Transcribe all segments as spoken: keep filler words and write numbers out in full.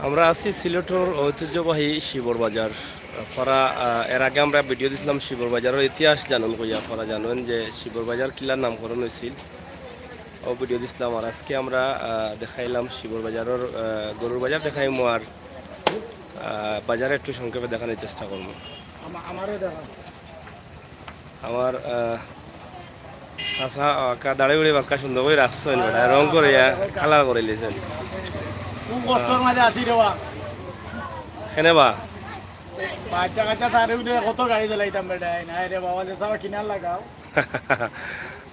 আমরা আছি সিলেটর ঐতিহ্যবাহী শিবর বাজার। আপনারা, আহ, এর আগে আমরা ভিডিও দিছিলাম শিবর বাজারর ইতিহাস জানইন কইয়া। আপনারা জানইন যে শিবর বাজার কিলার নামকরণ অইছিল। ও ভিডিও দিছিলাম। আর আজকে আমরা, আহ, দেখাইলাম শিবর বাজারর, আহ, গরুর বাজার দেখাইমু আর, আহ, বাজার একটু সংক্ষেপে দেখানোর চেষ্টা করমু। আমা-, আমারও দেখা। আমার, আহ, চাচা, আহ, কা-, দাড়ি উড়ি বাক্কা সুন্দর করি রাখছইন, বেটা, রং করিয়া কালার করি লিছইন। খুব কষ্টর মাঝে আছি রে বা। কেনে বা? বাচ্চা কাচ্চা তারে উঠে কত গাড়ি চালাইতাম বেটা, এই নাই রে বাবা, যে সব কিনার লাগাও।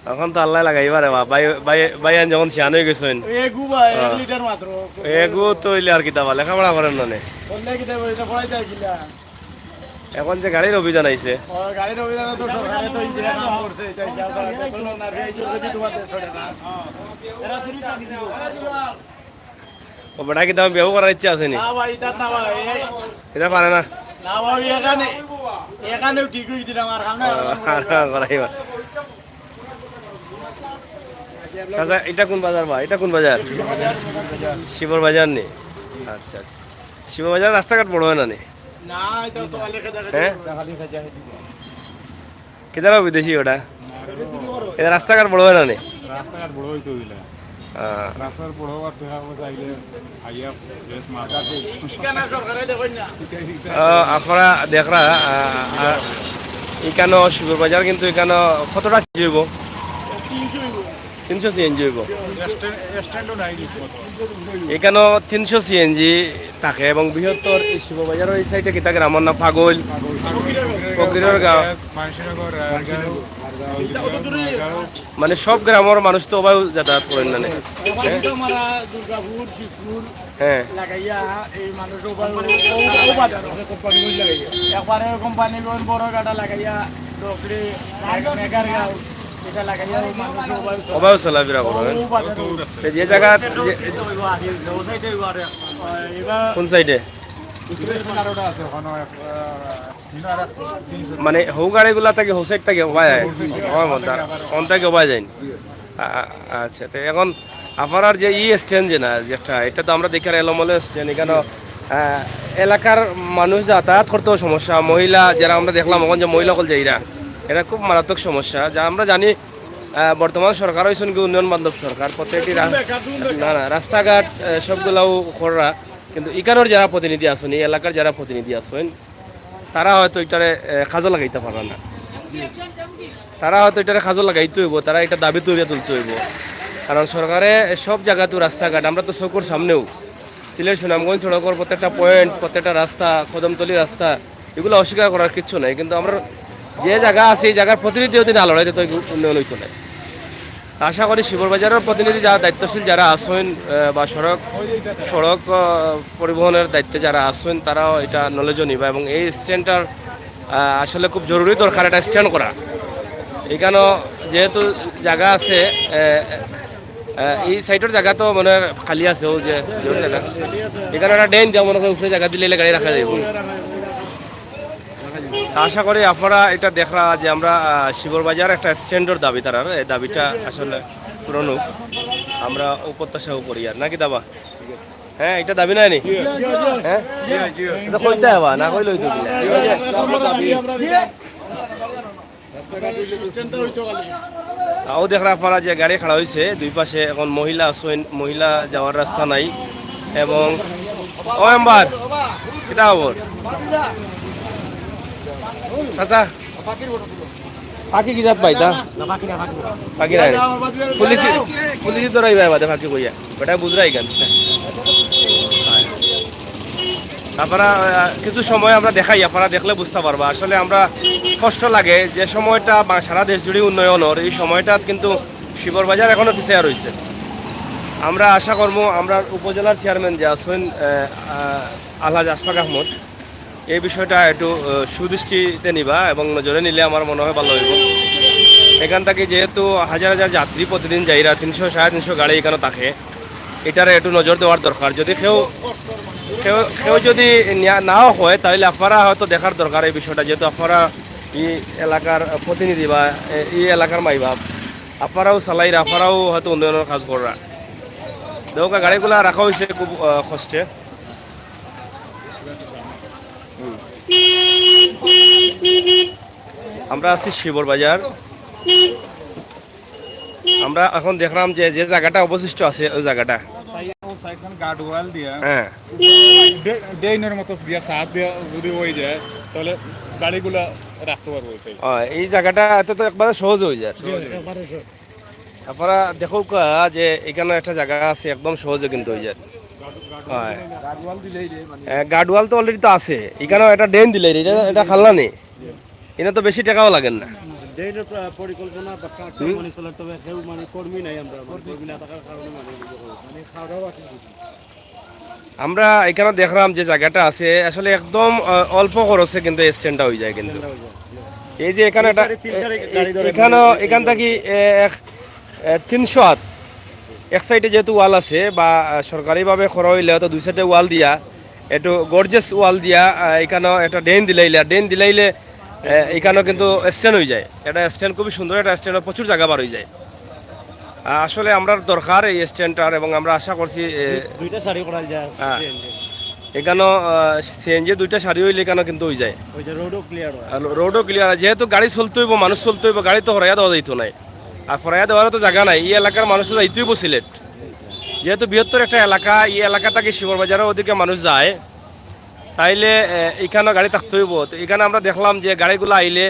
তখন তো আল্লাহ লাগাইবা রে বা, ভাই, ভাই, ভাইয়ান যখন শিয়ান অই গেছইন। এগু বা, এক হ্যাঁ। লিটার মাত্র। এগু তো অইলে আর কিতা বা, লেখাপড়া করেন না নে। বললে কিতা বা, এটা পড়াই যায় কিলা? এখন যে গাড়ির অভিযান আইছে। ও, গাড়ির অভিযানে তো সরকারে তো ইন্ডিয়া নাম করছে, এটা ইন্ডিয়া সরকারে তো না, এই যে যদি তোমার দেড়শো টাকা। ও বেটা, কিতা বিয়াও করার ইচ্ছা আছে নি? না ভাই, এটা না ভাই, এই এটা পারে না। না ভাই, এখানে, এখানেও ঠিক হয়ে দিলাম, আর সামনে আর করাইবা। চাচা, এটা কোন বাজার বা? এটা কোন বাজার? শিবর বাজার নি? আচ্ছা, আচ্ছা। শিবর বাজার রাস্তাঘাট বড় হয় না নি? না, এটা তো খালি খেজা খেজা হ্যাঁ? খেজা। কিতারা বিদেশি ওটা? এটা রাস্তাঘাট বড় হয় না নি? রাস্তাঘাট বড় হইতে হইলে। হ্যাঁ। রাস্তার বড় হওয়ার দেখা হবে চাইলে আইয়া ফ্রেশ মাছ। ইখানে সরকারে দেখইন না। আহ, আপনারা দেখরা, আহ, আহ, ইখানো শিবর বাজার কিন্তু ইখানো কতটা সিএনজি অইবো? তিনশো অইবো। তিনশো সিএনজি অইবো। স্ট্যান্ড, স্ট্যান্ডও নাই ঠিক মতো। ইখানো তিনশো সিএনজি থাকে এবং বৃহত্তর এই শিববাজারর এই সাইডে কিতা গ্রামর নাম? ফাগল, ফকিরর গাঁও। মানসীনগর, আহ, মানে সব গ্রামর মানুষ তো ওবায়ও যাতায়াত করইন না নি? হ্যাঁ। লাগাইয়া এই মানুষ ওবায়ও, ও, ও বাজার। একবারে কোম্পানিগঞ্জ, বড় গাটা লাগাইয়া, ডকরি, মেঘার গাঁও, এটা লাগাইয়া ও মানুষ ওবায়ও চলে। ওবায়ও চলাফেরা করে, হ্যাঁ? ও বাজার। তো যে জায়গা, যে, ও সাইডে অইবো আর, এবার কোন সাইডে? মানে, হউ গাড়িগুলা থাকি, হউ সাইড থাকি ওবায় যায়। ওবায় বলতে, অন থাকি ওবায় যাইন। আ-, আ-, আচ্ছা, তো এখন আপনারার যে ই স্ট্যান্ড যে না, যেটা, এটা তো আমরা দেখিয়ার এলোমেলো স্ট্যান্ড। ইখানো, আহ, এলাকার মানুষ যাতায়াত করতেও সমস্যা। মহিলা, যারা আমরা দেখলাম অখন যে মহিলা অকল যাইরা, এটা খুব মারাত্মক সমস্যা। যা আমরা জানি, আহ, বর্তমান সরকার অইছইন কি উন্নয়ন বান্ধব সরকার, প্রত্যেকটি রা-, না, না, রাস্তাঘাট, আহ, সবগুলাও কররা, কিন্তু ইখানোর যারা প্রতিনিধি আছইন, এই এলাকার যারা প্রতিনিধি আছইন, তারা হয়তো ইটারে, এ, কাজো লাগাইতা পাররা না। তারা হয়তো ইটারে কাজো লাগাইতে অইবো, তারা ইটা দাবি তুলিয়া তুলতে অইবো। কারণ সরকারে সব জাগাত রাস্তাঘাট, আমরা তো চকুর সামনেউ সিলেট সুনামগঞ্জ সড়কর প্রত্যেকটা পয়েন্ট, প্রত্যেকটা রাস্তা, কদমতলি রাস্তা, ইগুলা অস্বীকার করার কিচ্ছু নাই। কিন্তু আমরা যে জাগা আছে, এই জাগার প্রতিনিধি যদি না লড়াই, তো উন্নয়ন অইতো নায়। আশা করি শিবর বাজারর প্রতিনিধি যারা দায়িত্বশীল যারা আছইন, আহ, বা সড়ক, সড়ক, আহ, পরিবহনের দায়িত্বে যারা আছইন, তারাও ইটা নলেজও নিবা এবং এই স্ট্যান্ডটার, আহ, আসলে খুব জরুরি দরকার এটা স্ট্যান্ড করা। ইখানো যেহেতু জাগা আছে, আহ, আহ, এই সাইডর জাগা তো মানে খালি আছে, অউ যে, যে জাগা। ইখানো একটা ড্রেন দিয়া মনে করি উপরে জাগা দিলে গাড়ি রাখা যাইবো। আশা করি আপনারা ইটা দেখরা যে আমরা, আহ, শিবর বাজার একটা স্ট্যান্ডর দাবি তারার, এই দাবিটা আসলে পূরণ হোক, আমরা ও প্রত্যাশাও করি আর, নাকি দাবা? হ্যাঁ, ইটা দাবি নায় নি? হ্যাঁ? ইটা কইতে হবা, না কইলে অইতো কি? তাও দেখরা আপনারা যে গাড়ি খাড়া অইছে, দুই পাশে এখন মহিলা আছইন, মহিলা যাওয়ার রাস্তা নাই। এবং ও মেম্বার, কিতা খবর? চাচা, পাখি কি জাত পাইতা? পাখি নাই। পুলিশে, পুলিশে ধরাইবা বাদে পাখি কইয়া। বেটা বুঝরা ইখান। আপনারা, আহ, কিছু সময় আমরা দেখাই, আপনারা দেখলে বুঝতা পারবা। আসলে আমরা কষ্ট লাগে যে সময়টা বা সারা দেশ জুড়ে উন্নয়ন অর, এই সময়টা কিন্তু শিবর বাজার এখনো পিছাইয়া রইছে। আমরা আশা করমু আমরার উপজেলার চেয়ারম্যান যে আছইন, আহ, আহ, আলহাজ আশফাক আহমদ, এই বিষয়টা একটু, আহ, সুদৃষ্টিতে নিবা এবং নজরে নিলে আমার মনে হয় ভালো অইবো। এখান থাকি যেহেতু হাজার হাজার যাত্রী প্রতিদিন যাইরা, তিনশো, সাড়ে তিনশো গাড়ি ইখানো থাকে, ইটারে একটু নজর দেওয়ার দরকার। যদি কেউ, কেউ, কেউ যদি নিয়া-, নাও হয়, তাইলে আপনারা হয়তো দেখার দরকার এই বিষয়টা, যেহেতু আপনারা ই এলাকার প্রতিনিধি বা এ-, ই এলাকার মাইবাপ, আপনারাও চালাইরা, আপনারাও হয়তো উন্নয়নের কাজ কররা। দেখউক্কা, গাড়িগুলা রাখা অইছে খুব, আহ, কষ্টে। আমরা আছি শিবর বাজার। আমরা এখন দেখলাম যে, যে জায়গাটা অবশিষ্ট আছে, ওই জায়গাটা। ও সাইডখান গার্ড ওয়াল দিয়া, হ্যাঁ। ড্রেইনের মতো দিয়া, ছাদ দিয়া যদি হয়ে যায়, তাহলে গাড়িগুলা রাখতে পারবো ওই সাইড। এই জায়গাটা এত তো একবারে সহজ হয়ে যায়। আপনারা দেখো কা যে এখানে একটা জায়গা আছে, একদম সহজে কিন্তু হয়ে যায়। হয়। গার্ড ওয়াল তো অলরেডি তো আছে, এখানেও একটা ড্রেন দিলে এটা, এটা খাল্লা নেই। এটা তো বেশি টাকাও লাগে না। ড্রেনের প্র- পরিকল্পনা বা কার হুম। মানে চলে, তবে কেউ মানে কর্মী নাই আমরা, মানে কর্মী না থাকার কারণে মানে এই যে মানে খাওয়া দাওয়া আছে। আমরা এখানে দেখলাম যে জায়গাটা আছে, আসলে একদম আহ, অল্প খরচে কিন্তু এই স্ট্যান্ডটা হয়ে যায় কিন্তু। এই যে এখানে একটা সাড়ে তিন, সাড়ে গাড়ি ধরে এখানে মানে এখান থেকে এ, এক এ, তিনশো হাত এক সাইডে যেহেতু ওয়াল আছে বা আহ, সরকারিভাবে করা হইলে হয়তো দুই সাইডে ওয়াল দিয়া, একটু গর্জেস ওয়াল দিয়া, আহ, এখানে একটা ড্রেন দিলাইলে, ড্রেন দিলাইলে আহ, এখানেও কিন্তু স্ট্যান্ড হয়ে যায়। এটা স্ট্যান্ড খুবই সুন্দর একটা স্ট্যান্ড, প্রচুর জায়গা বার হয়ে যায়। আহ, আসলে আমরার দরকার এই স্ট্যান্ডটার এবং আমরা আশা করছি এ, দুইটা সারি করা যায়। হ্যাঁ। সিএনজি। এখানেও সিএনজি দুইটা সারি হইলে এখানেও কিন্তু হয়ে যায়। ওই যে রোডও ক্লিয়ার হয়। আর রোডও ক্লিয়ার, যেহেতু গাড়ি চলতে হইব, মানুষ চলতে হইব, গাড়ি তো হরাইয়া দেওয়া যাইতো নাই। আর হরাইয়া দেওয়ারও তো জায়গা নাই, এই এলাকার মানুষ তো যাইতে হইব সিলেট। যেহেতু বৃহত্তর একটা এলাকা, এই এলাকা থেকে শিবর বাজারের ওদিকে মানুষ যায়, তাইলে এ, এখানেও গাড়ি থাকতে হইব। তো এখানে আমরা দেখলাম যে গাড়িগুলো আইলে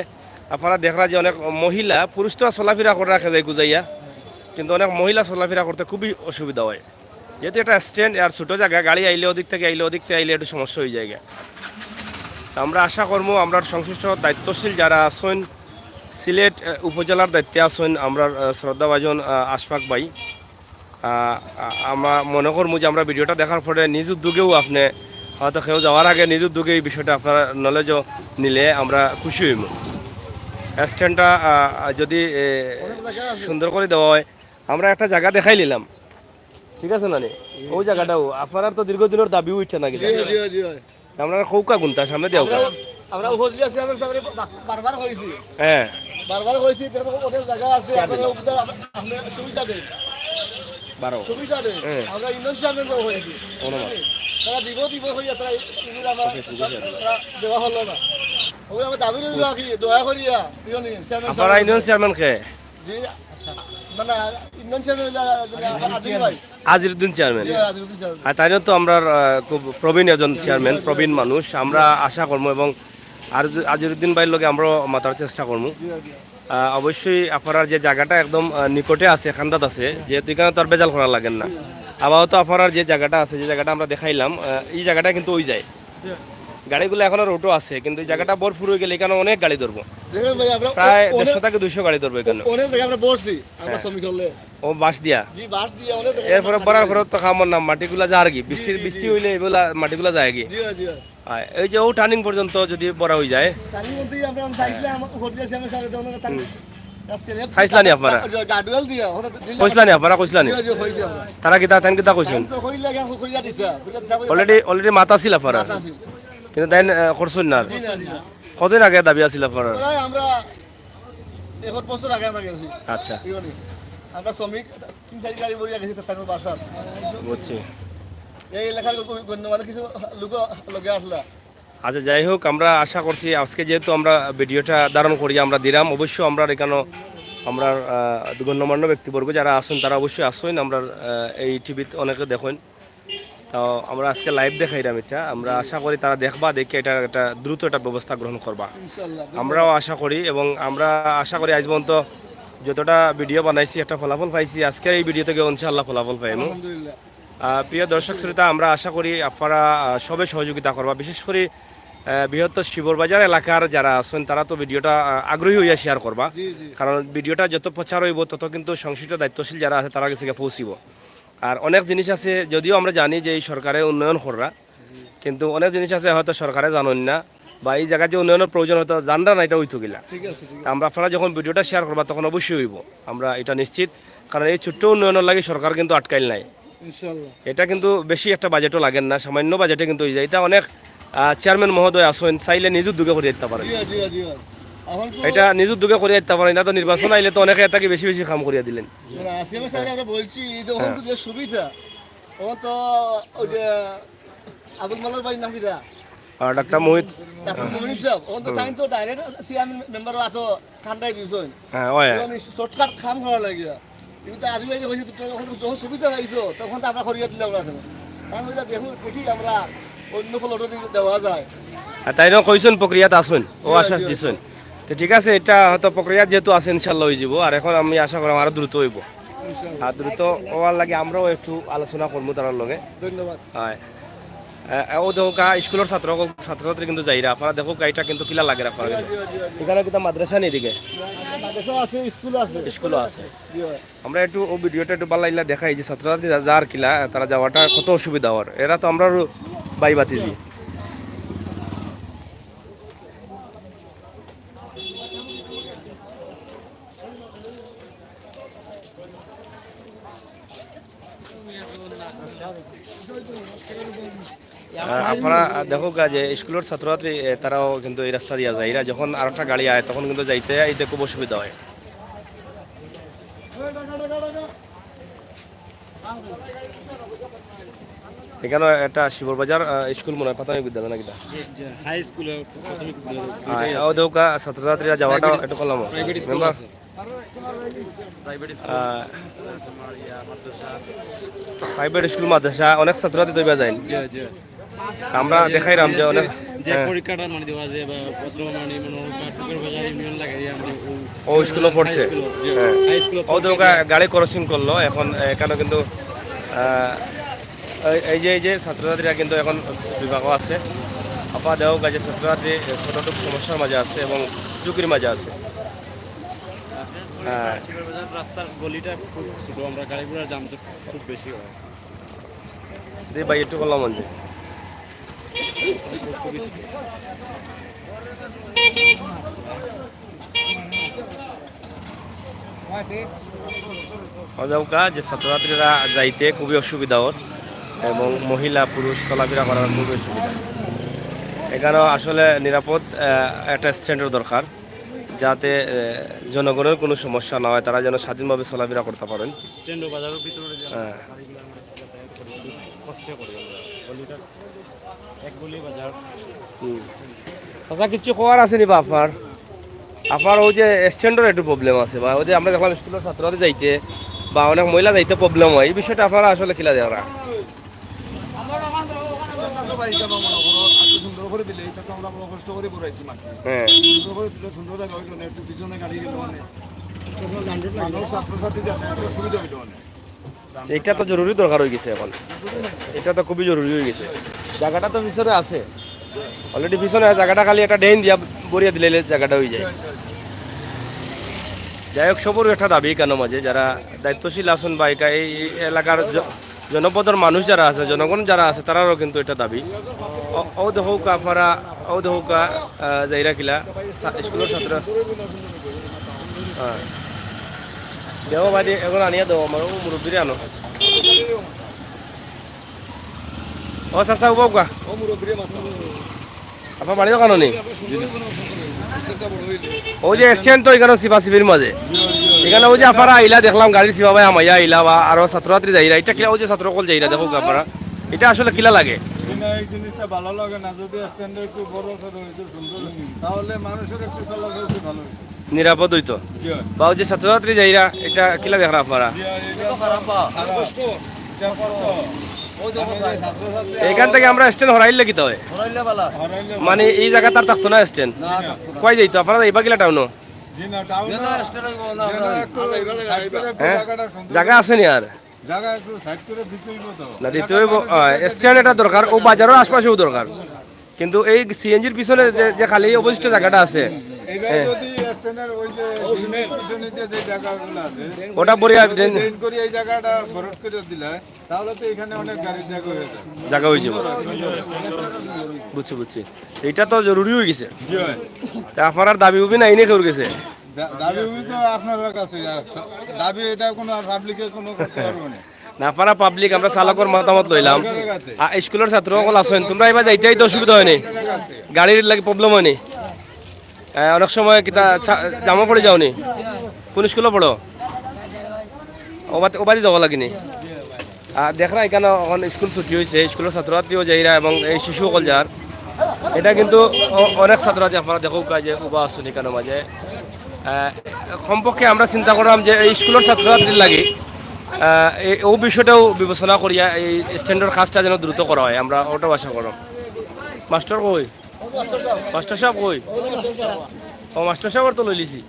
আপনারা দেখরা যে অনেক মহিলা, পুরুষ তো চলাফেরা করে রাখে যায় গুজাইয়া, কিন্তু অনেক মহিলা চলাফেরা করতে খুবই অসুবিধা হয়। যেহেতু একটা স্ট্যান্ড আর ছোটো জায়গা, গাড়ি আইলে ওদিক থেকে আইলে ওদিক থেকে আইলে একটু সমস্যা হয়ে যায়। তো আমরা আশা করবো আমরা সংশ্লিষ্ট দায়িত্বশীল যারা আছেন, সিলেট আহ, উপজেলার দায়িত্বে আছেন আমরা আহ, শ্রদ্ধাভাজন আহ, আশফাক ভাই। আহ, আ- আমরা মনে করবো যে আমরা ভিডিওটা দেখার পরে নিজ উদ্যোগেও আপনি হয়তো কেউ যাওয়ার আগে নিজ উদ্যোগে এই বিষয়টা আপনারা নলেজও নিলে আমরা খুশি হইব। স্ট্যান্ডটা আহ, যদি এ, সুন্দর করে দেওয়া হয়, আমরা একটা জায়গা দেখাই নিলাম, ঠিক আছে না নি? ওই জায়গাটাও আপনার তো দীর্ঘদিনের দাবিও উঠছে নাকি? জি, জি, জি, জি। আমরা খৌকা গুনতা সামনে দিয়ে ওকা। আমরা উপজেলা চেয়ারম্যান সাহেবরে বা- বারবার কইছি। হ্যাঁ। বারবার কইছি, এরকম অনেক জায়গা আছে, আপনারা উপজেলা আমরা সুবিধা দেন। বারো। সুবিধা দেন। হ্যাঁ। আমরা ইউনিয়ন চেয়ারম্যান কইছি। ধন্যবাদ। তারা দিব, দিব কইয়া তারা ইউনিয়ন আমরা ওকে, সুবিধা আছে। তারা দেওয়া হলো না। ওই আমার দাবি রইল আর কি, দয়া করিয়া ইউনিয়ন চেয়ারম্যান আপনারা সাহেব। ইউনিয়ন চেয়ারম্যান কে? জি, না, না, ইউনিয়ন চেয়ারম্যান হইলে আদিল ভাই। আজিরুদ্দিন চেয়ারম্যান। জি, আজিরুদ্দিন চেয়ারম্যান। আর তাইলে তো আমরার আহ, খুব প্রবীণ একজন চেয়ারম্যান, প্রবীণ মানুষ। আমরা আশা করবো এবং আর আজিরুদ্দিন ভাইর লগে আমরাও মাতার চেষ্টা করবো। জি, জি। আহ, অবশ্যই আপনার যে জায়গাটা একদম আহ, নিকটে আছে, খান্দাত আছে, যেহেতু এখানে তো আর বেজাল করা লাগে না। আবার তো আপনার যে জায়গাটা আছে, যে জায়গাটা আমরা দেখাইলাম, আহ, এই জায়গাটা কিন্তু ওই যায়। গাড়িগুলো এখনো রোডও আছে, কিন্তু এই জায়গাটা ভরপুর হয়ে গেলে এখানে অনেক গাড়ি ধরবো। দেখেন ভাই, আমরা প্রায় অনেক, দেড়শো থেকে দুইশো গাড়ি ধরবো এখানে। অনেক জায়গায় আমরা বসছি, আমরা হ্যাঁ। শ্রমিক হলে। ও বাঁশ দিয়া। জি, বাঁশ দিয়ে অনেক জায়গায় এরপরে আমরা বরার বসছি। পরে তো খামর না, মাটিগুলা যার কি, বৃষ্টির জি, বৃষ্টি জি। হইলে এগুলা মাটিগুলা যায় কি। জি, জি। আর এই যে ও টার্নিং পর্যন্ত যদি বড় হয়ে যায়, তাহলে বলতে আমরা চাইছিলাম, উপর দিয়ে আমরা সামনে তাহলে তার চাইছিলা নি আপনারা? গার্ডওয়াল দিয়ে, ওটা দিলে কইছিলা নি আপনারা, কইছিলা নি? জি, জি, কইছি আমরা। তারা কিতা, তাইন কিতা কইছেন? তো কইলে এখন কইয়া দিতে, কইয়া দিতে হবে। অলরেডি, অলরেডি মাত আছিল আপনারা, মাত আছিল। কিন্তু তাইন আহ, করছেন না আর। জি, না, জি, না। কতদিন আগে দাবি আছিল আপনারা? প্রায় আমরা এক বছর আগে আমরা গেছি। আচ্ছা, ঠিক আছে? আমরা শ্রমিক তিন চারি গাড়ি বইয়া গেছি তার বাসা। বুঝছি। এই এলাকার গণ্যমান্য কিছু লোক লগে আসলা। আচ্ছা, যাই হোক, আমরা আশা করছি আজকে যেহেতু আমরা ভিডিওটা ধারণ করি, আমরা দিলাম, অবশ্য আমরা এখানে আমরা আহ, গণ্যমান্য ব্যক্তিবর্গ যারা আছেন, তারা অবশ্যই আছেন। আমরা আহ, এই টিভিতে অনেকে দেখেন, তো আমরা আজকে লাইভ দেখাইলাম এটা। আমরা আশা করি তারা দেখবা, দেখে এটা একটা দ্রুত একটা ব্যবস্থা গ্রহণ করবা। ইনশাআল্লাহ। আমরাও আশা করি, এবং আমরা আশা করি আজ পর্যন্ত যতটা ভিডিও বানাইছি, একটা ফলাফল পাইছি। আজকের এই ভিডিও থেকে ইনশাআল্লাহ ফলাফল পাইমু। আলহামদুলিল্লাহ। আহ, প্রিয় দর্শক শ্রোতা, আমরা আশা করি আপনারা আহ, সবে সহযোগিতা করবা, বিশেষ করে আহ, বৃহত্তর শিবর বাজার এলাকার যারা আছেন, তারা তো ভিডিওটা আহ, আগ্রহী হইয়া শেয়ার করবা। জি, জি। কারণ ভিডিওটা যত প্রচার হইব, তত কিন্তু সংশ্লিষ্ট দায়িত্বশীল যারা আছে, তারা গেছে গিয়ে পৌঁছিব। আর অনেক জিনিস আছে, যদিও আমরা জানি যে এই সরকারে উন্নয়ন কররা, কিন্তু অনেক জিনিস আছে হয়তো সরকারে জানেন না, বা এই জায়গায় যে উন্নয়নের প্রয়োজন হয়তো জানরা না, এটা হইতো কিলা। ঠিক আছে, ঠিক তা আমরা, আপনারা যখন ভিডিওটা শেয়ার করবা, তখন অবশ্যই হইব, আমরা এটা নিশ্চিত। কারণ এই ছোট্ট উন্নয়নের লাগি সরকার কিন্তু আটকাইল নাই। ইনশাআল্লাহ। এটা কিন্তু বেশি একটা বাজেটও লাগেন না, সামান্য বাজেটে কিন্তু হয়ে যায়। এটা অনেক আহ, চেয়ারম্যান মহোদয় আছেন, চাইলে নিজ উদ্যোগে করিয়া দিতে পারেন। জি, জি, জি। এখন তো এটা নিজ উদ্যোগে করিয়া দিতে পারেন, এটা তো নির্বাচন আইলে তো অনেকে এটাকে বেশি বেশি কাম করিয়া দিলেন। মানে, আসিফ সাহেব আমরা বলছি, এই যে ওখান তো যে সুবিধা, ওখান তো ওই যে আবুল মালার বাড়ির নাম কি দা? আর ডাক্তার মোহিত। ডাক্তার মোহিত সাহেব, অখন তো তাইন তো direct চেয়ারম্যান মেম্বারর আতো ঠান্ডাই দিছইন। হ্যাঁ, ওই। শর্টকাট কাম করার লাগিয়া। কিন্তু আজি ভাই কইছে, "তোমরা যখন, যখন সুবিধা পাইছো, তখন তো আমরা করিয়া দিলাম না কেন?" আমি বলি, "দেখুন, দেখি আমরা অন্য কোনো অর্ডার দেওয়া যায়।" আর তাইনও কইছইন প্রক্রিয়াত আছইন, ও জি, আশ্বাস জি, জি। দিছইন। তো ঠিক আছে, এটা হয়তো প্রক্রিয়াত যেহেতু আছে, ইনশাল্লাহ অইযিবো। আর এখন আমি আশা করি আরো দ্রুত অইবো। ইনশাল্লাহ। আর দ্রুত অওয়ার লাগি আমরাও একটু আলোচনা করমু তারার লগে। ধন্যবাদ। হয়। এ, এ, ও দেখউক্কা স্কুলর ছাত্র, ছাত্রছাত্রী কিন্তু যাইরা। আপনারা দেখউক্কা, এটা কিন্তু কিলা লাগের আপনারা। জি, জি, জি, জি। এখানে কিন্তু মাদ্রাসা নেই এদিকে। মাদ্রাসা আছে, স্কুল আছে। স্কুলও আছে। জি, হয়। আমরা একটু ও ভিডিওটা একটু বালাইলা দেখাই যে ছাত্রছাত্রী যা-, যার কিলা, তারা যাওয়াটা কত অসুবিধা অর। এরা তো আমরারও ভাই ভাতিজি। আহ, আপনারা দেখউক্কা যে স্কুলর ছাত্রছাত্রী, এ, তারাও কিন্তু এই রাস্তা দিয়া যাইরা। যখন আরেকটা গাড়ি আয়, তখন কিন্তু যাইতে আইতে খুব অসুবিধা হয়। এখানে একটা শিবর বাজার, আহ, স্কুল মনে হয়, প্রাথমিক বিদ্যালয় নাকি তা? হাই স্কুল, প্রাথমিক বিদ্যালয়, আর দুইটাই ও আছে। দেখউক্কা ছাত্রছাত্রীরা যাওয়াটা প্রাইভেট, একটু কলম। Private school member? আছে। প্রাইভেট স্কুল, আহ, তোমার ইয়া, মাদ্রাসা। প্রাইভেট স্কুল, মাদ্রাসা, অনেক ছাত্রছাত্রী তো ইবা যাইন। জি, জি। আমরা যে, দেখাইরাম যে যে, অনেক, যে হ্যাঁ। পরীক্ষাটা মানে দেওয়া যায় বা পত্র মানে মনে হয় কাঠপুকুর বাজার ইউনিয়ন লাগে, ইয়া মানে ও ও স্কুলে হাই পড়ছে। স্কুল, জি, হ্যাঁ। হাই স্কুল ও তো পড়ছে ওকে যে। গাড়ি ক্রসিং করলো, এখন এখানে কিন্তু, আহ, এই, এই যে, এই যে ছাত্রছাত্রীরা কিন্তু এখন বিভাগও আছে। আপা দেখউক্কা যে ছাত্রছাত্রী কতটুকু সমস্যার মাঝে আছে এবং ঝুঁকির মাঝে আছে। হ্যাঁ। শিবর বাজার রাস্তার গলিটা খুব ছোট, আমরা গাড়ি ঘোড়া জাম তো খুব বেশি হয়। জি ভাই, একটু করলাম মঞ্জু। ও দেখউক্কা যে ছাত্রছাত্রীরা যাইতে খুবই অসুবিধা অর এবং মহিলা পুরুষ চলাফেরা করার খুবই অসুবিধা। এখানেও আসলে নিরাপদ, আহ, একটা স্ট্যান্ডের দরকার, যাতে, আহ, জনগণের কোনো সমস্যা না হয়, তারা যেন স্বাধীনভাবে চলাফেরা করতে পারেন। স্ট্যান্ড ও বাজারের ভিতরে যে হ্যাঁ। গাড়িগুলো আমরা যাতায়াত করি, খুব কষ্টে করি আমরা। গলিটা এক গলি বাজার। হুম। চাচা, কিচ্ছু কওয়ার আছে নি বা আপনার? আপনার ওই যে স্ট্যান্ডের একটু প্রবলেম আছে, বা ওই যে আমরা দেখলাম স্কুলের ছাত্ররা যাইতে বা অনেক মহিলা যাইতে প্রবলেম হয়, এই বিষয়টা আপনারা আসলে কিলা দেখরা? আমরা তো ভাই, কেন মনে করো, এত সুন্দর করে দিলে, এটা তো আমরা বড় কষ্ট করে ঘুরাইছি মাটি। হ্যাঁ। সুন্দর করে দিলে সুন্দর জায়গা হইলো না, একটু পিছনে গাড়ি গেল অনেক। মানুষ ছাত্রছাত্রী যাতায়াতের সুবিধা হইলো অনেক। এটা তো জরুরি দরকার হয়ে গেছে এখন, এটা তো খুবই জরুরি হয়ে গেছে। জায়গাটা তো পিছনে আছে, অলরেডি পিছনে জায়গাটা, খালি একটা ড্রেন দিয়া ভরিয়া দিলে জায়গাটা হয়ে যায়। যাই হোক, সবরও একটা দাবি কেন মাঝে যারা দায়িত্বশীল আছেন বা একা-, এই এই এলাকার জ-, জনপদর মানুষ যারা আছে, জনগণ যারা আছে, তারারও কিন্তু এটা দাবি। ও, ও দেখউক্কা আপনারা, ও দেখউক্কা, আহ, যাইরা কিলা, ছা-, স্কুলের ছাত্র। হ্যাঁ। দেও বাদে, এখন আনিয়া দেও, আমার ও মুরব্বিরে আনো। ও চাচা, উবা উবা। ও মুরব্বিরে মাত্র। আপনার বাড়ি ওখানো নি? ও যে স্ট্যান্ড তো এখানে সিপাসিপির মাঝে। এখানে ওই যে আপনারা আইলা, দেখলাম গাড়ির সিপা ভাই হামাইয়া আইলা বা আরো ছাত্রছাত্রী যাইরা, এটা কিলা, ওই যে ছাত্র অকল যাইরা, দেখউক্কা আপনারা, এটা আসলে কিলা লাগে? এই না, এই জিনিসটা ভালো লাগে না, যদি স্ট্যান্ডটা একটু বড় সড়ো হইতো, সুন্দর হইতো, তাহলে মানুষের একটু চলাচল একটু ভালো হইতো। নিরাপদ হইতো। জি। বা ওই যে ছাত্রছাত্রী যাইরা, এটা কিলা দেখরা আপনারা? জি, এটা তো খারাপ বা। খারাপ। কষ্ট। এটা কষ্ট। ওই দেখো আমি যে ভাই। ছাত্রছাত্রী এখান থেকে আমরা স্ট্যান্ড হরাইলে কিতা হয়? হরাইলে বালা। হরাইলে মানে এই জায়গা তার থাকতো না স্ট্যান্ড? না, থাকতো না। কই যাইতো? আপনারা এইবা কিলা টাউনো? জি না, টাউনো। জি না, স্ট্যান্ড হইবো না, জি না, আমরা একটু সাইড করে একটু হ্যাঁ? জায়গাটা সুন্দর জায়গা আছে নি আর? জায়গা একটু সাইড করে দিতে হইবো তো। না, দিতে এলাকার হইবো, মানুষ আহ, স্ট্যান্ড এটা দরকার, ও বাজারের আশপাশেও দরকার। কিন্তু এই সিএনজির পিছনে যে, যে খালি অবশিষ্ট জায়গাটা আছে, এইবার হ্যাঁ। যদি স্ট্যান্ডের ওই যে সিএনজির পিছনে যে, যে জায়গাগুলো আছে, ওটা ভরিয়া ড্রেন। ড্রেন করে এই জায়গাটা ভরাট করে দিলে, তাহলে তো এখানে অনেক গাড়ির জায়গা হয়ে যাবে। জায়গা হয়ে যাবে। বুঝছি, বুঝছি। এটা তো জরুরি হয়ে গেছে। জি ভাই। তা আপনার দাবি উবি নাই নি কেউর গেছে? দা-, দাবি উবি তো আপনার কাছে, আর স-, দাবি এটা কোনো আর পাবলিকে কোনো করতে পারবো না। না, আপনারা পাবলিক, আমরা চালকর মতামত লইলাম। আ, স্কুলের ছাত্র অকল আছেন, তোমরা এবার যাইতে আইতে অসুবিধা হয়নি? গাড়ির লাগি প্রবলেম হয়নি? আ, অনেক সময় কিতা ছা-, জামও পড়ে যাওনি? কোন স্কুলে পড়ো? ওবাদি, ওবাদি যাওয়া লাগেনি? আ, দেখরা এখানে এখন স্কুল ছুটি হয়েছে, স্কুলের ছাত্রছাত্রীও যাইরা এবং এই শিশু অকল যার। এটা কিন্তু অ-, অনেক ছাত্রছাত্রী আপনারা দেখউক্কা যে উবা আছইন ইকানোর মাঝে। আহ, কমপক্ষে আমরা চিন্তা করলাম যে এই স্কুলর ছাত্রছাত্রীর লাগি, আহ, এই, ও বিষয়টাও বিবেচনা করিয়া এই স্ট্যান্ডর কাজটা যেন দ্রুত করা হয়, আমরা ওটাও আশা করলাম। মাস্টার কই? মাস্টার সাহেব কই? ও, মাস্টার সাহেবর তো লইলিছি।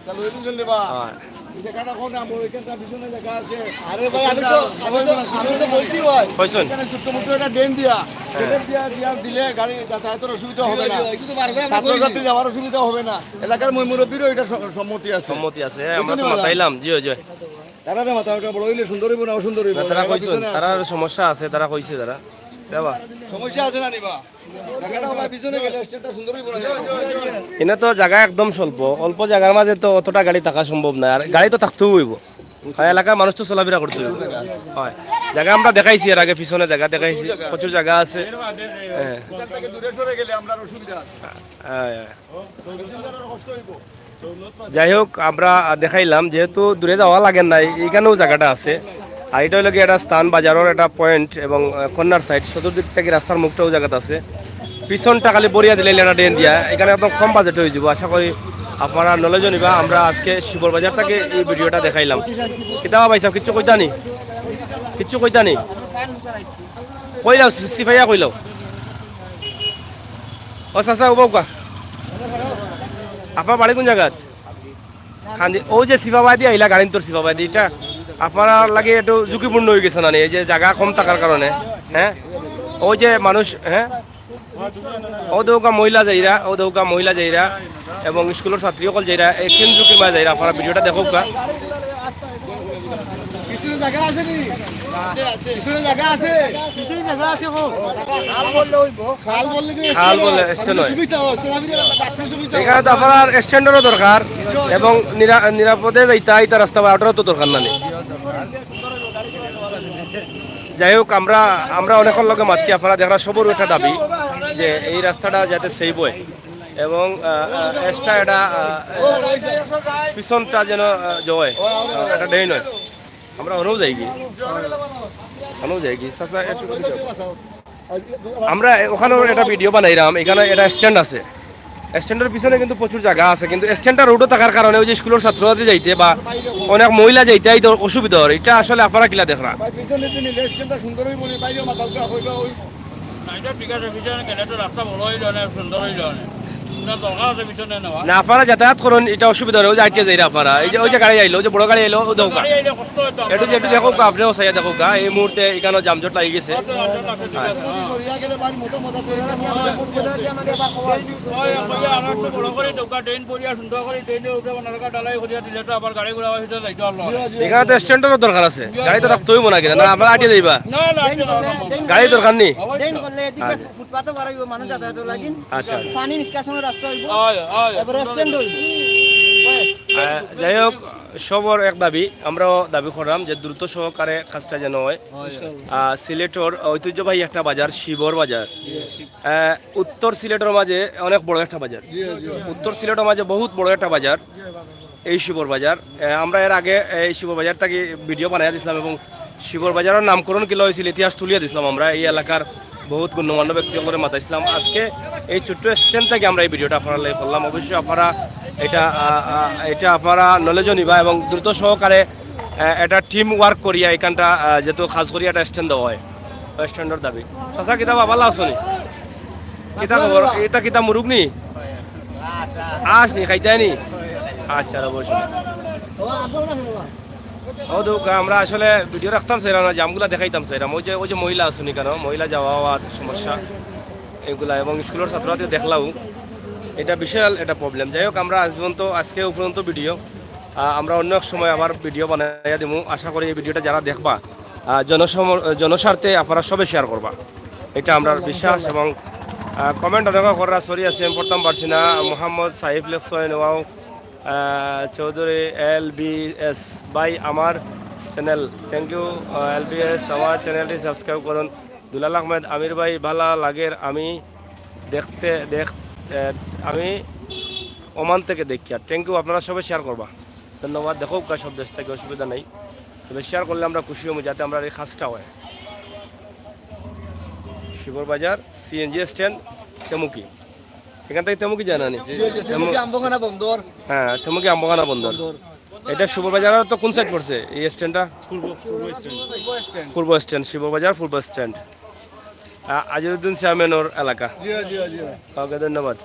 তা লই দিছেন রে বা? হ্যাঁ। এই জায়গাটা কোন নাম? ওইখানটা পিছনে জায়গা আছে। আরে ভাই, আমি তো, আমি তো, আমি তো বলছি ভাই। কইছেন? এখানে ছোট্ট মোট্ট একটা ড্রেন দিয়া, হ্যাঁ। ড্রেন দিয়া, দিয়া দিলে গাড়ি যাতায়াতের অসুবিধা হবে না। এই তো বারবার আমরা ছাত্রছাত্রী কইছি। যাওয়ার অসুবিধা হবে না। এলাকার ময় মুরব্বীরও এটা স-, সম্মতি আছে। সম্মতি আছে, হ্যাঁ, আমরা বুঝছেন তো না? মাতাইলাম, জি, জি। তারা না মাথা ওটা বড় হইলে সুন্দর হইব না অসুন্দর হইব? না, তারা এলাকার কইছেন, পিছনে তারা আছে। সমস্যা আছে, তারা কইছে তারা। রে বা? সমস্যা আছে না নি বা? জায়গাটা ওলা পিছনে গেলে স্টেজটা সুন্দর হইব না? এনে তো জায়গা একদম স্বল্প, অল্প জায়গার মাঝে তো অতটা গাড়ি থাকা সম্ভব না, আর গাড়ি তো থাকতেও হইব, আর এলাকার মানুষ তো চলাফেরা করতে হইব। হয়, জায়গা আমরা দেখাইছি এর আগে, পিছনে জায়গা দেখাইছি, প্রচুর জায়গা আছে। হ্যাঁ। এখান থেকে দূরে সরে গেলে আমরা অসুবিধা আছে। হ্যাঁ, হ্যাঁ। প্যাসেঞ্জারের কষ্ট হইব। যাই হোক, আমরা দেখাইলাম, যেহেতু দূরে যাওয়া লাগে না, এখানেও জায়গাটা আছে। আর এটা হইলো কি একটা স্থান, বাজারের একটা পয়েন্ট এবং, আহ, কর্নার সাইড, চতুর্দিক থেকে রাস্তার মুখটাও জায়গাতে আছে। পিছনটা খালি বরিয়া দিলে লেটা ড্রেন দিয়া, এখানে একদম কম বাজেটে হয়ে যাবো। আশা করি আপনারা নলেজও নিবা। আমরা আজকে শিবর বাজার থেকে এই ভিডিওটা দেখাইলাম। কিতাবা ভাই সাহেব, কিচ্ছু কইতানি? কিচ্ছু কইতানি? কইলাও, সি-, সিফাইয়া কইলাও। ও চাচা, উবাউক্কা। আপনার বাড়ি কোন জায়গাত? খান্দি, ওই যে সিফাবাদি আইলা, গাড়িন্তর সিফাবাদি, এটা আপনার লাগে একটু ঝুঁকিপূর্ণ হয়ে গেছে না নি, এই যে জায়গা কম থাকার কারণে, হ্যাঁ? ওই যে মানুষ, হ্যাঁ? ও দেউকা মহিলা যাইরা, ও দেউকা মহিলা যাইরা এবং স্কুলের ছাত্রী সকল যাইরা, একদিন ঝুঁকি মাঝে যাইরা, আপনারা ভিডিওটা দেখউক্কা। পিছনে জায়গা আছে নি? আছে, আছে। পিছনে জায়গা আছে? পিছনে জায়গা আছে গো। খাল বললে হইব। খাল বললে কি খাল বললে স্ট্যান্ড হয়। সুবিধা হয়, চলাফেরা, যাত্রী সুবিধা হয়। এখানে তো আপনার স্ট্যান্ডেরও দরকার এবং নিরা-, নিরাপদে যাইতা, ইতা রাস্তা বা ওটারও তো দরকার না নি। যাই হোক, আমরা, আমরা অনেকের লগে মাতছি, আপনারা দেখরা সবর একটা দাবি যে এই রাস্তাটা যাতে সেভ হয় এবং, আহ, আহ, এক্সট্রা এটা, আহ, পিছনটা যেন, আহ, যে হয়, আহ, একটা ড্রেন হয়। আমরা ওখানেও যাই কি? ওখানেও যাই কি? চাচা, একটু আমরা ওখানেও একটা ভিডিও বানাইলাম, এখানে একটা স্ট্যান্ড আছে। স্ট্যান্ডের পিছনে কিন্তু প্রচুর জায়গা আছে, কিন্তু স্ট্যান্ডটা রোডও থাকার কারণে ওই যে স্কুলের ছাত্রছাত্রী যাইতে বা অনেক মহিলা যাইতে এই তো অসুবিধা হয়। এটা আসলে আপনারা কিলা দেখরা? ভাই, পিছনে যদি রেস্টুরেন্টটা সুন্দর হইব নি, বাইরে মাথা উঠা হইব ওই। না, এটা ঠিক আছে, পিছনে গেলে তো রাস্তা বড় হইল অনেক, সুন্দর হইল অনেক। না, দরকার আছে পিছনে নেওয়া। না, আপনারা যাতায়াত করুন, এটা অসুবিধা হয়। ওই যে আইটিয়া যাইরা আপনারা, এই যে, ওই যে গাড়ি আইলো, ওই যে বড় গাড়ি আইলো, ও দেখো। গাড়ি আইলে কষ্ট হইতো। একটু, একটু দেখো, আপনিও চাইয়া দেখো, এই মুহূর্তে এখানে যামজট লাগি গেছে। হ্যাঁ। এখানে তো স্ট্যান্ডেরও দরকার আছে, গাড়ি তো রাখতে হইব না কিনা? না, আপনারা আটিয়া যাইবা। না, না, আটিয়া যাওয়া সম্ভব না। গাড়ি দরকার নেই। অবশ্যই। ড্রেন করলে এদিকে ফুটপাতও বাড়াইব, মানুষ যাতায়াত লাগি। আচ্ছা। পানি নিষ্কাশনের রাস্তা হইব। হয়, হয়। এবার স্ট্যান্ড হইব। আহ, যাই হোক, সবর এক দাবি, আমরাও দাবি করলাম যে দ্রুত সহকারে কাজটা যেন হয়। আহ, সিলেটর ঐতিহ্যবাহী একটা বাজার, শিবর বাজার। আহ, উত্তর সিলেটর মাঝে অনেক বড় একটা বাজার। উত্তর সিলেটর মাঝে বহুত বড় একটা বাজার, এই শিবর বাজার। আহ, আমরা এর আগে এই শিবর বাজার থাকি ভিডিও বানাইয়া দিছিলাম এবং শিবর বাজারের নামকরণ কিলা হয়েছিল, ইতিহাস তুলিয়া দিছিলাম আমরা। এই এলাকার বহুত গণ্যমান্য ব্যক্তি সকলরে মাতাইছিলাম। আজকে এই ছোট্ট স্ট্যান্ড থেকে আমরা এই ভিডিওটা আপনারা লাগি করলাম। অবশ্যই আপনারা এটা, আহ, আহ, এটা আপনারা নলেজও নিবা এবং দ্রুত সহকারে, আহ, এটা টিম ওয়ার্ক করিয়া এখানটা, আহ, যেহেতু খাস করিয়া একটা স্ট্যান্ড দেওয়া হয়, ওই স্ট্যান্ডের দাবি। চাচা, কিতা বা ভালা আছো নি? কিতা খবর? এটা কিতা মুরুগ নি? আস নি, খাইতায় নি? আচ্ছা, রে, বসো। ও, দেখো, আমরা আসলে ভিডিও রাখতাম চাইরাম না, জামগুলা দেখাইতাম চাইরাম। ওই যে, ওই যে মহিলা আছইন কেন, মহিলা যাওয়া আওয়ার সমস্যা এগুলা, এবং স্কুলের ছাত্রছাত্রী দেখলাও, এটা বিশাল একটা প্রবলেম। যাই হোক, আমরা আজ পর্যন্ত, আজকে উপরন্ত ভিডিও, আহ, আমরা অন্য এক সময় আবার ভিডিও বানাইয়া দিমু। আশা করি এই ভিডিওটা যারা দেখবা, আহ, জনসম-, জনস্বার্থে আপনারা সবে শেয়ার করবা, এটা আমরা বিশ্বাস। এবং, আহ, কমেন্ট অনেকে করা, সরি আছি, আমি পড়তাম পারছি না। মোহাম্মদ সাইফ লেখছেন, wow, ah, Chowdhury L B S ভাই, আমার channel, thank you. Ah, L B S, আমার চ্যানেলটি সাবস্ক্রাইব করুন। দুলাল আহমেদ, আমির ভাই, ভালা লাগের, আমি দেখতে, দেখ, আহ, আমি ওমান থেকে দেখি। আর থ্যাংক ইউ, আপনারা সবাই শেয়ার করবা। ধন্যবাদ। দেখো, সব দেশ থেকে অসুবিধা নেই, তবে শেয়ার করলে আমরা খুশি হবো, যাতে আমরা এই কাজটা হয়। শিবর বাজার, সিএনজি স্ট্যান্ড, তেমুকি। এখান থেকে তেমুকি যায় না নি? জি, জি, তেমুকি আম্বখানা বন্দর। হ্যাঁ, তেমুকি আম্বখানা বন্দর। এটা শুভবাজার তো কোন সাইড পড়ছে এই স্ট্যান্ডটা? পূর্ব পূর্ব স্ট্যান্ড। পূর্ব স্ট্যান্ড। পূর্ব স্ট্যান্ড, শুভবাজার পূর্ব স্ট্যান্ড। আ- আজিরুদ্দিন চেয়ারম্যানর এলাকা। জি, জি, জি। ওকে, ধন্যবাদ।